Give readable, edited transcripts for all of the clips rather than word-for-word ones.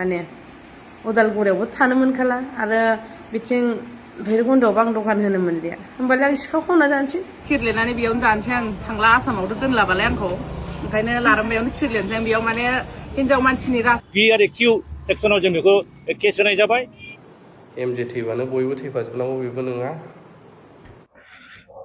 माने उदालगुरियावबो थानो मोनखाला आरो बिथिं भैरबकुन्दआव आं दखान होनो मोनलिया होमबालाय आं सिखाव खावना जानोसै खिरलेनानै बेयावनो दानसै आं थांला आसामावथ' दोनलाबालाय आंखौ ओंखायनो लारामबायावनो खिरलेनसै आं बेयाव माने हिनजाव मानसिनि राज बि आरो किउ सेक्सनाव जों बेखौ केस होनाय जाबाय एमजे थैबानो बयबो थैफाजोबनांगौ बेबो नङा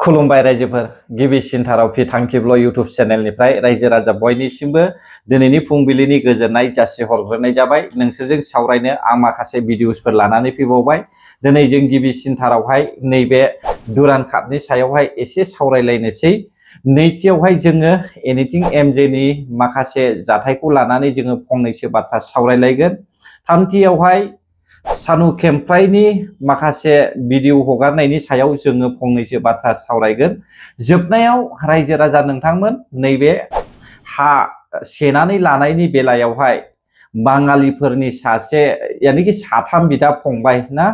खुलुमबाय रायजोफोर गिबिसिनथाराव फिथांखिब्ल इउटुब चेनेलनिफ्राय रायजो राजा बयनिसिमबो दिनैनि फुंबिलिनि गोजोननाय जासिहरग्रोनाय जाबाय नोंसोरजों सावरायनो आं माखासे भिडिअसफोर लानानै फैबावबाय दिनै जों गिबिसिनथारावहाय नैबे दुरान कापनि सायावहाय एसे सावरायलायनोसै नैथियावहाय जोङो एनिथिं एमजेनि माखासे जाथायखौ लानानै जोङो फंनैसो बाथ्रा सावरायलायगोन थामथियावहाय सानु खेमफ्राइनि माखासे भिडिअ हगारनायनि सायाव जोङो फंनैसो बाथ्रा सावरायगोन जोबनायाव रायजो राजा नोंथांमोन नैबे हा सेनानै लानायनि बेलायावहाय बाङालिफोरनि सासे यानिखि साथाम बिदा फंबाय ना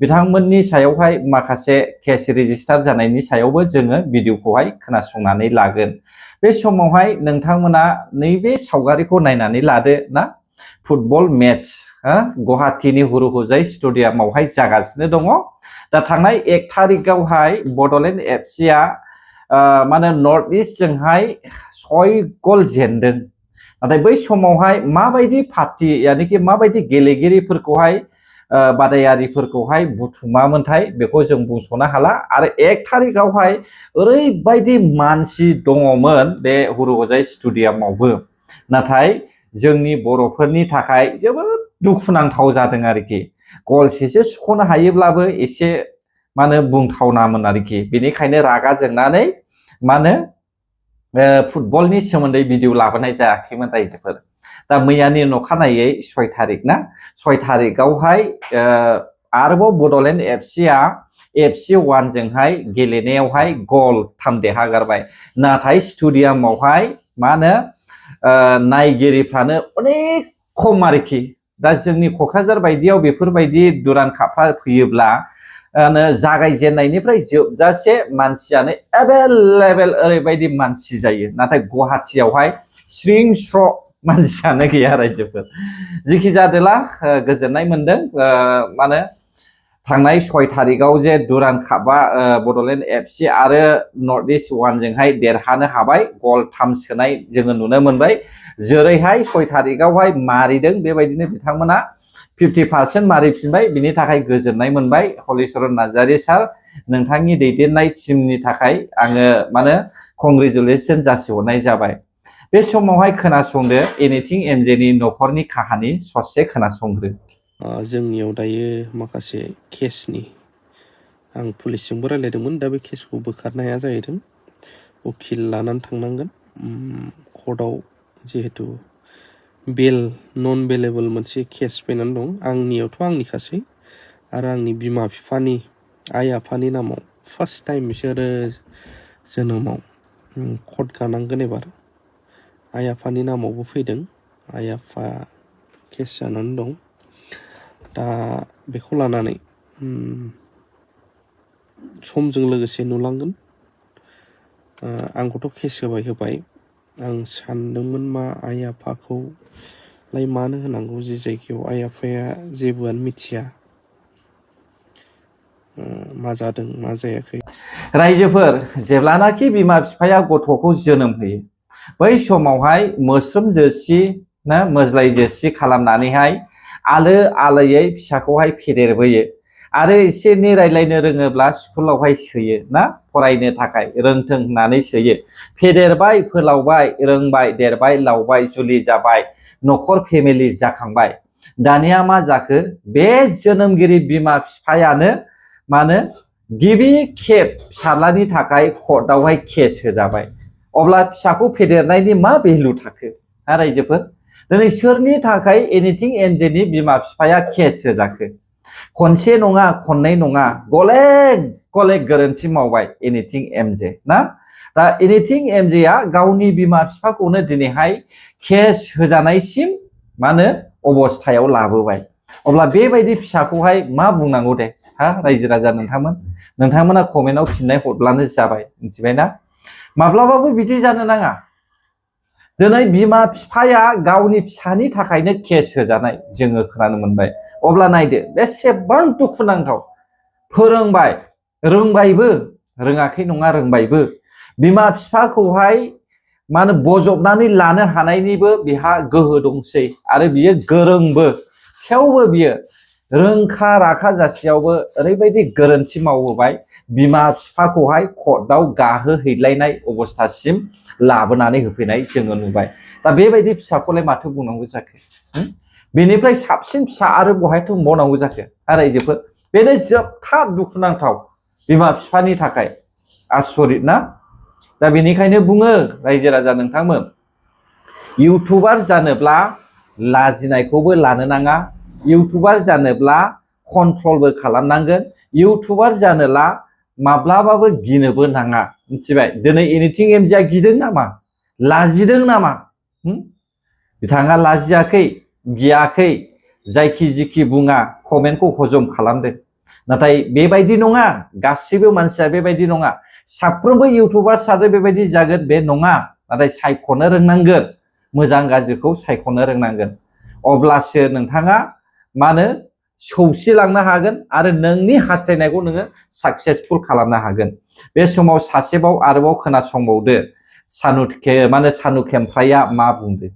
बिथांमोननि सायावहाय माखासे केस रेजिस्टार जानायनि सायावबो जोङो भिडिअखौहाय खोनासंनानै लागोन बे समावहाय नोंथांमोना नैबे सावगारिखौ नायनानै लादो ना फुटबल मेट्स गुवाहाटीनि हुरुहुजाय स्टेडियामावहाय जागासिनो दङ दा थांनाय 1 तारिखआवहाय बडलेण्ड एफसिआ माने नर्थ इस्ट जोंहाय 6 गल जेनदों नाथाय बै समावहाय माबायदि पार्टी यानिकि माबायदि गेलेगिरिफोरखौहाय बादायारिफोरखौहाय बुथुमामोनथाय बेखौ जों बुंस'नो हाला आरो 1 तारिखआवहाय ओरैबायदि मानसि दङमोन बे हुरुहुजाय स्टेडियामावबो नाथाय जोंनि बर'फोरनि थाखाय जोबोद दुखुनांथाव जादों आरोखि गलसेसो सुख'नो हायोब्लाबो एसे माने बुंथावनामोन आरोखि बेनिखायनो रागा जोंनानै माने फुटबलनि सोमोन्दै भिडिअ लाबोनाय जायाखैमोन रायजोफोर दा मैयानि अखानायै 6 तारिख ना 6 तारिखआवहाय आरोबाव बडलेण्ड एफसिआ FC 1 जोंहाय गेलेनायावहाय गल 3 देरहागारबाय नाथाय स्टेडियामावहाय मा होनो नायगिरिफ्रानो अनेक खम आरोखि दा जोंनि क'क्राझार बायदियाव बेफोरबायदि दुरान कापा फैयोब्ला जागायजेननायनिफ्राय जोबजासे मानसियानो एभेलेबेल ओरैबायदि मानसि जायो नाथाय गुवाहाटीयावहाय स्रिं स्र' मानसियानो गैया रायजोफोर जिखि जादोला गोजोननाय मोनदों माने थांनाय 6 तारिखआव जे दुरान कापा बडलेण्ड एफसि आरो नर्थ इस्ट 1 जोंहाय देरहानो हाबाय गल 3 सोनाय जोङो नुनो मोनबाय जेरैहाय 6 तारिखआवहाय मारिदों बेबायदिनो बिथांमोना 50% मारिफिनबाय बिनि थाखाय गोजोननाय मोनबाय हलिचरन नार्जारी सार नोंथांनि दैदेननाय टीमनि थाखाय आङो माने कंग्रेचुलेसन जासिहरनाय जाबाय बे समावहाय खोनासंदो एनिथिं एमजेनि नखरनि काहानि ससे खोनासंग्रो जोंनियाव दायो माखासे केसनि आं पुलिसजोंबो रायलायदोंमोन दा बे केसखौ बोखारनो हाया जाहैदों उकिल लानानै थांनांगोन कर्टआव जिहेतु बेल नन बेलेबल मोनसे केस फैनानै दं आंनियावथ' आंनिखासै आरो आंनि बिमा बिफानि आइ आफानि नामाव फार्स्ट टाइम बिसोरो जोनोमाव कर्ट गानांगोन एबार आइ आफानि नामावबो फैदों आइ आफा केस जानानै दं दा बेखौ लानानै समजों लोगोसे नुलांगोन आंखौथ' केस होबाय आं सानदोंमोन मा आइ आफाखौलाय मानो होनांगौ जे जायगायाव आइ आफाया जेबोआनो मिथिया मा जादों मा जायाखै रायजोफोर जेब्लानाखि बिमा बिफाया गथ'खौ जोनोम होयो बै समावहाय मोस्रोम जोसि ना मोज्लाय जोसि खालामनानैहाय आलो आलोयै फिसाखौहाय फेदेरबोयो आरो एसे एनै रायलायनो रोङोब्ला स्कुलावहाय सोयो ना फरायनो थाखाय रोंथों होननानै सोयो फेदेरबाय फोलावबाय रोंबाय देरबाय लावबाय जुलि जाबाय न'खर फेमिलि जाखांबाय दानिया मा जाखो बे जोनोमगिरि बिमा बिफायानो मानो गिबि खेब फिसालानि थाखाय कर्टआवहाय केस होजाबाय अब्ला फिसाखौ फेदेरनायनि मा भेलु थाखो रायजोफोर दिनै सोरनि थाखाय एनिथिं एमजेनि बिमा बिफाया केस होजाखो खनसे नङा खननै नङा गले गले गोरोन्थि मावबाय एनिथिं एमजे ना दा एनिथिं एमजेआ गावनि बिमा बिफाखौनो दिनैहाय केस होजानायसिम मानो अबस्थायाव लाबोबाय अब्ला बेबायदि फिसाखौहाय मा बुंनांगौ दे रायजो राजा नोंथांमोना कमेन्टआव फिननाय हरब्लानो जाबाय मिथिबायना माब्लाबाबो बिदि जानो नाङा दिनै बिमा बिफाया गावनि फिसानि थाखायनो केस होजानाय जोङो खोनानो मोनबाय। अब्ला नायदो बेसेबां दुखुनांथाव। फोरोंबाय, रोंबायबो, रोङाखै नङा रोंबायबो। बिमा बिफाखौहाय मा होनो बजबनानै लानो हानायनिबो बिहा गोहो दंसै आरो बियो गोरोंबो। थेवबो बियो रोंखा राखा जासेयावबो ओरैबायदि गोरोन्थि मावबोबाय बिमा बिफाखौहाय कर्टआव गाहोहैलायनाय अबस्थासिम लाबोनानै होफैनाय जोङो नुबाय। दा बेबायदि फिसाखौलाय माथो बुंनांगौ जाखो? बेनिफ्राय साबसिन फिसा आरो बहायथ' बुंबावनांगौ जाखो रायजोफोर? बेनो जोबथा दुखुनांथाव बिमा बिफानि थाखाय। आसरित ना? दा बेनिखायनो बुङो रायजो राजा नोंथांमोन, इउटुबार जानोब्ला लाजिनायखौबो लानो नाङा। इउटुबार जानोब्ला कन्ट्रलबो खालामनांगोन। इउटुबार जानोब्ला माब्लाबाबो गिनोबो नाङा। मिथिबाय? दिनै एनिथिं एमजिया गिदों नामा? लाजिदों नामा? बिथाङा लाजियाखै, गियाखै, जायखि जिखि बुङा कमेन्टखौ हजम खालामदों। नाथाय बेबायदि नङा, गासिबो मानसिया बेबायदि नङा। साफ्रोमबो इउटुबार सादो बेबायदि जागोन बे नङा। नाथाय सायख'नो रोंनांगोन, मोजां गाज्रिखौ सायख'नो रोंनांगोन। अब्लासो नोंथाङा मा होनो सौसिलांनो हागोन आरो नोंनि हास्थायनायखौ नोङो साक्सेसफुल खालामनो हागोन। बे समाव सासेबाव आरोबाव खोनासंबावदो सानु खेमफ्राया मा बुंदों।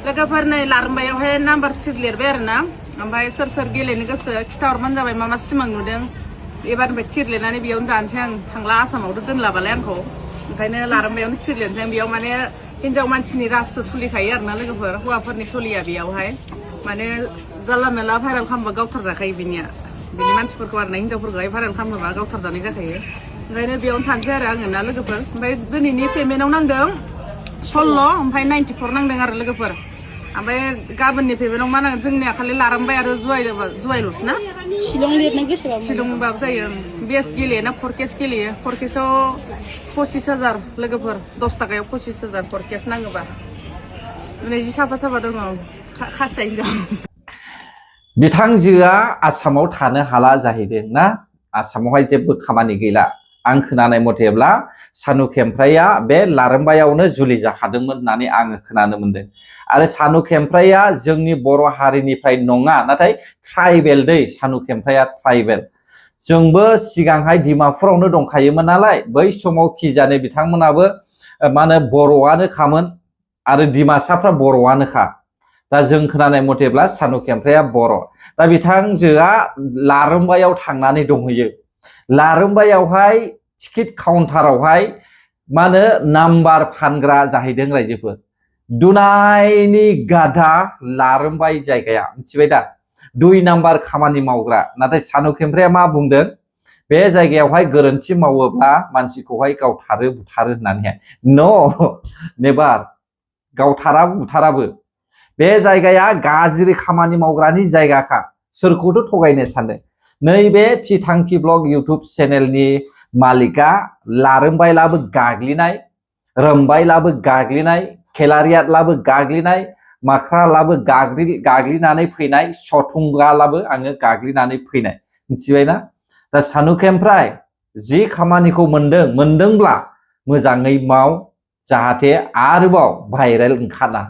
लोगोफोर नै लारम्बायावहाय नाम्बार 3 लिरबाय आरो ना, ओमफ्राय सोर सोर गेलेनो गोसो खिथाहरबानो जाबाय मा मा सिमां नुदों। एबारनिफ्राय थिर लिरनानै बेयावनो दानसै आं, थांला आसामावथ' दोनलाबालाय आंखौ। ओंखायनो लारम्बायावनो थिर लिरनोसै। बेयाव माने हिनजाव मानसिनि राससो सोलिखायो आरो ना लोगोफोर, हौवाफोरनि सोलिया बेयावहाय। माने जानला मेला भाइरेल खालामबा गावथार जाखायो बिनि मानसिफोरखौ आरो ना, हिनजावफोरखौहाय भाइरेल खालामोबा गावथार जानाय जाखायो। ओंखायनो बेयावनो थानोसै आरो आङो ना लोगोफोर। ओमफ्राय दिनैनि पेमेन्टआव नांदों 16, ओमफ्राय 94 नांदों आरो लोगोफोर। ओमफ्राय गाबोननि पेमेन्टआव मा नांगोन जोंनिया खालि लारम्बाय आरो जुवाइल'सो ना? शिलं लिरनो गोसोबा शिलंबाबो जायो। बेस गेलेयो ना फरकेस गेलेयो। फरकेसाव 25,000 लोगोफोर, 10 थाखायाव 25,000 फरकेस नाङोबा। नैजि साफा दङ खासिया हिनजाव। बिथांजोआ आसामाव थानो हाला जाहैदों ना? आसामावहाय जेबो खामानि गैला। आं खोनानाय मथेब्ला सानु खेमफ्राया बे लारम्बायावनो जुलि जाखादोंमोन होननानै आङो खोनानो मोनदों। आरो सानु खेमफ्राया जोंनि बर' हारिनिफ्राय नङा, नाथाय ट्राइबेल दै। सानु खेमफ्राया ट्राइबेल। जोंबो सिगांहाय डिमापुरावनो दंखायोमोन नालाय, बै समाव खिजाने बिथांमोनाबो मा होनो बर'आनो खामोन आरो डिमासाफ्रा बर'आनोखा। दा जों खोनानाय मथेब्ला सानु खेमफ्राया बर'। दा बिथांजोआ लारम्बायाव थांनानै दंहैयो। लारम्बायावहाय टिकेट काउन्टारावहाय मा होनो नाम्बार फानग्रा जाहैदों रायजोफोर। दुनायनि गाधा लारम्बाय जायगाया, मिथिबाय दा? 2 नाम्बार खामानि मावग्रा। नाथाय सानु खेमफ्राया मा बुंदों? बे जायगायावहाय गोरोन्थि मावोब्ला मानसिखौहाय गावथारो बुथारो होननानैहाय। न' नेभार, गावथारा बुथाराबो। बे जायगाया गाज्रि खामानि मावग्रानि जायगाखा। सोरखौथ' थगायनो सानदों? नैबे फिथांखि ब्लग इउटुब चेनेलनि मालिका लारोमबायलाबो गाग्लिनाय, रोमबायलाबो गाग्लिनाय, खेलारियातलाबो गाग्लिनाय, माख्रालाबो गाग्लिनानै फैनाय, सथुंगालाबो आङो गाग्लिनानै फैनाय। मिथिबायना? दा सानु खेमफ्राय जि खामानिखौ मोनदोंब्ला मोजाङै माव, जाहाथे आरोबाव भाइरेल ओंखारा।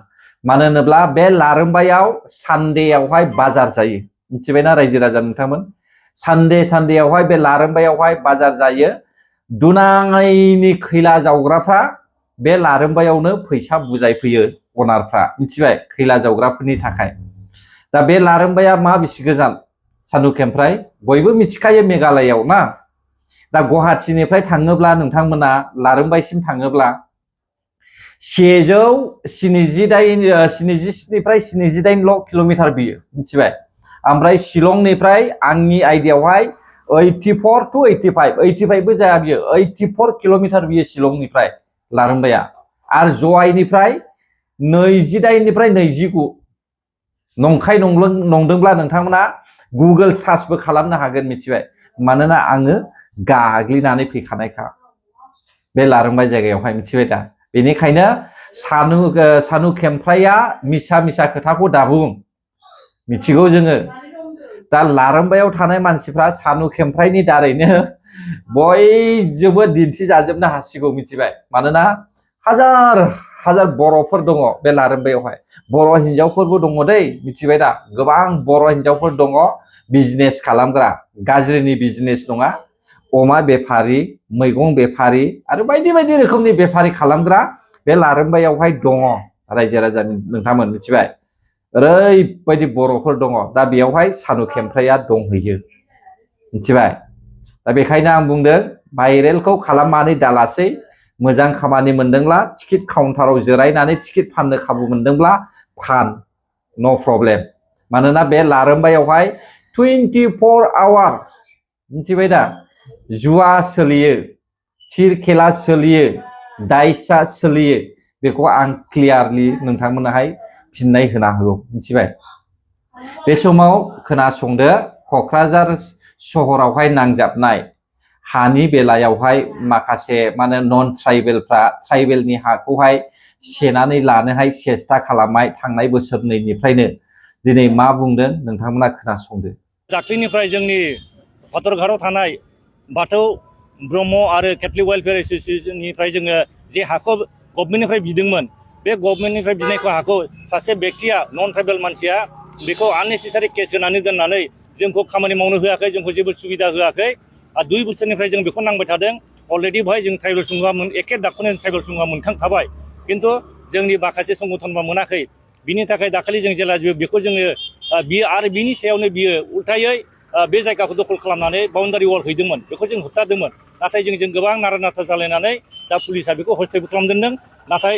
मानो होनोब्ला बे लारोमबायाव सानदेयावहाय बाजार जायो। मिथिबायना रायजो राजा नोंथांमोन? सानदेयावहाय बे लारोमबायावहाय बाजार जायो। दुनायनि खैला जावग्राफ्रा बे लारोमबायावनो फैसा बुजायफैयो अनारफ्रा। मिथिबाय? खैला जावग्राफोरनि थाखाय। दा बे लारोमबाया मा बेसे गोजान? सानु खेमफ्राय बयबो मिथिखायो मेघालयआव ना? दा गुवाहाटीनिफ्राय थाङोब्ला नोंथांमोना लारोमबायसिम थाङोब्ला 177निफ्राय 78 किल'मिटार बियो। मिथिबाय? ओमफ्राय शिलंनिफ्राय आंनि आइडियावहाय 84 to 85 बो जाया बियो, 84 किल'मिटार बियो शिलंनिफ्राय लारोमबाया। आरो जवाइनिफ्राय 28निफ्राय 29। नंखाय नंदोंब्ला नोंथांमोना गुगोल सार्चबो खालामनो हागोन। मिथिबाय? मानोना आङो गाग्लिनानै फैखानायखा बे लारोमबाय जायगायावहाय। मिथिबाय दा? बेनिखायनो सानु खेमफ्राया मिसा खोथाखौ दाबुं। मिथिगौ जोङो। दा लारोमबायाव थानाय मानसिफ्रा सानु खेमफ्रायनि दारैनो बयजोंबो दिन्थिजाजोबनो हासिगौ। मिथिबाय? मानोना हाजार हाजार बर'फोर दङ बे लारोंबायावहाय बर' हिनजावफोरबो दङ दै मिथिबाय दा गोबां बर' हिनजावफोर दङ बिजनेस खालामग्रा गाज्रिनि बिजनेस नङा अमा बेफारि मैगं बेफारि आरो बायदि बायदि रोखोमनि बेफारि खालामग्रा बे लारोंबायावहाय दङ रायजो राजा नोंथांमोन मिथिबाय ओरैबायदि बर'फोर दङ दा बेयावहाय सानु खेमफ्राया दंहैयो मिथिबाय दा बेखायनो आं बुंदों भाइरेलखौ खालामनानै दालासै मोजां खामानि मोनदोंब्ला टिकेट काउन्टाराव जिरायनानै टिकेट फाननो खाबु मोनदोंब्ला फान नो प्रब्लेम मानोना बे लारोंबायावहाय 24 आवार मिथिबाय दा जुवा सोलियो थिर खेला सोलियो दाइसा सोलियो बेखौ आं क्लियारलि नोंथांमोनहाय फिननाय होना होगौ मिथिबाय बे समाव खोनासंदो क'क्राझार सहरावहाय नांजाबनाय हानि बेलायावहाय माखासे माने नन ट्राइबेलफ्रा ट्राइबेलनि हाखौहाय सेनानै लानोहाय सेस्था खालामनाय थांनाय बोसोरनैनिफ्रायनो दिनै मा बुंदों नोंथांमोना खोनासंदो दाख्लैनिफ्राय जोंनि पाथरघाटआव थानाय बाथौ ब्रह्म आरो केथलिक वेलफेयार एस'सिएशननिफ्राय जोङो जे हाखौ गभर्नमेन्टनिफ्राय बिदोंमोन बे गभर्नमेन्टनिफ्राय बिनायखौ हाखौ सासे बेक्तिया नन ट्राइबेल मानसिया बेखौ आननेसेसारि केस होनानै दोननानै जोंखौ खामानि मावनो होआखै जोंखौ जेबो सुबिदा होआखै आरो 2 बोसोरनिफ्राय जों बेखौ नांबाय थादों अलरेडि बेवहाय जों ट्राइबेल सुंग्रा एखे दागखौनो ट्राइबेल सुंग्रा मोनखांखाबाय खिन्थु जोंनि माखासे संगठनफ्रा मोनाखै बिनि थाखाय दाखालि जों जेला बेखौ जोङो बियो आरो बिनि सायावनो बियो उल्थायै बे जायगाखौ दखल खालामनानै बाउन्डारि वाल हैदोंमोन बेखौ जों होबथादोंमोन नाथाय जों गोबां नारा नाथा जालायनानै दा पुलिसा बेखौ हस्टेबो खालामदों नाथाय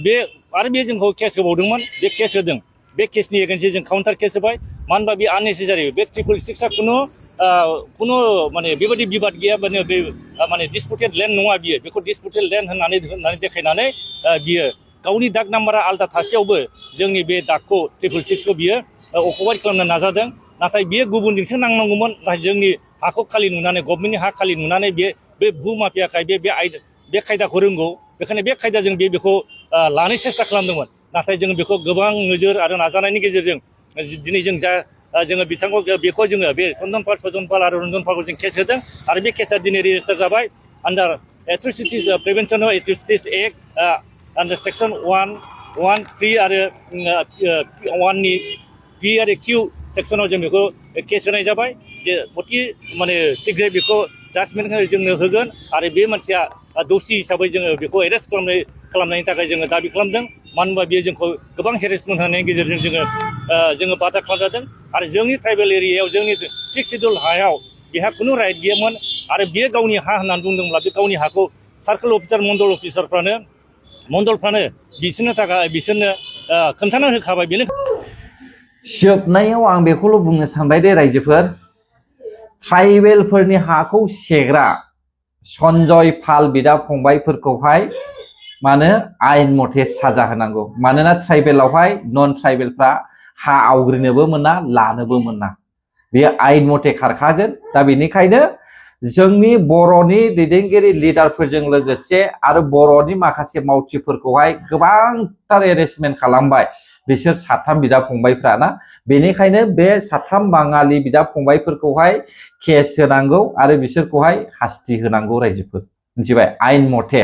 बे आरो बे जोंखौ केस होबावदोंमोन बे केस होदों बे केसनि एगेन्स्टै जों काउन्टार केस होबाय मानो होनबा बे आननेसेसारि बे 666 खुनु माने बेबायदि बिबाद गैया माने डिसपुटेड लेन्ड नङा बियो बेखौ डिसपुटेड लेन्ड होननानै देखायनानै बियो गावनि दाग नाम्बारा आलदा थासेयावबो जोंनि बे दागखौ 666खौ बियो अकुपाइड खालामनो नाजादों नाथाय बियो गुबुनजोंसो नांनांगौमोन नाथाय जोंनि हाखौ खालि नुनानै गभर्नमेन्टनि हा खालि नुनानै बे भुमाफियाखाय बे खायदाखौ रोंगौ बेखायनो बे खायदाजों बेखौ लानो सेस्था खालामदोंमोन नाथाय जों बेखौ गोबां नोजोर आरो नाजानायनि गेजेरजों दिनै जों जोङो बिथांखौ बेखौ जोङो बे सन्दनपाल सजनपाल आरो रन्जनपालखौ जों केस होदों आरो बे केसा दिनै रेजिस्टार जाबाय under atrocities prevention of atrocities act under section 113 आरो 1 नि पि आरो किउ सेक्सनाव जों बेखौ केस होनाय जाबाय जे अति माने शीघ्र बेखौ जाजमेन्ट जोंनो होगोन आरो बे मानसिया दसि हिसाबै जोङो बेखौ एरेस्ट खालामनायनि थाखाय जोङो दाबि खालामदों मानो होनबा बेयो जोंखौ गोबां हेरेसमेन्ट होनायनि गेजेरजों जोङो बादा खालामजादों आरो जोंनि ट्राइबेल एरियायाव जोंनि 6 सिड्युल हायाव बेहा खुनु राइट गैयामोन आरो बियो गावनि हा होननानै बुंदोंब्ला बे गावनि हाखौ सार्कोल अफिसार मण्डलफ्रानो बिसोरनो खोन्थाना होखाबाय बेनो जोबनायाव आं बेखौल' बुंनो सानबाय दे रायजोफोर ट्राइबेलफोरनि हाखौ सेग्रा सन्जय पाल बिदा फंबायफोरखौहाय मानो आयेन मथे साजा होनांगौ मानोना ट्राइबेलावहाय नन ट्राइबेलफ्रा हा आवग्रिनोबो मोना लानोबो मोना बेयो आयेन मथे खारखागोन दा बेनिखायनो जोंनि बर'नि दैदेनगिरि लिडारफोरजों लोगोसे आरो बर'नि माखासे मावथिफोरखौहाय गोबांथार एरेस्टमेन्ट खालामबाय बिसोर 3 बिदा फंबायफ्रा ना बेनिखायनो बे 3 बाङालि बिदा फंबायफोरखौहाय केस होनांगौ आरो बिसोरखौहाय हास्ति होनांगौ रायजोफोर मिथिबाय आयेन मथे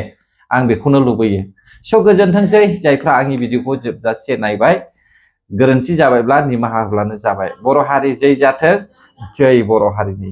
आं बेखौनो लुबैयो स' गोजोनथोंसै जायफ्रा आंनि भिडिअखौ जोबजासे नायबाय गोरोन्थि जाबायब्ला निमाहा होब्लानो जाबाय बर' हारि जै जाथों जै बर' हारिनि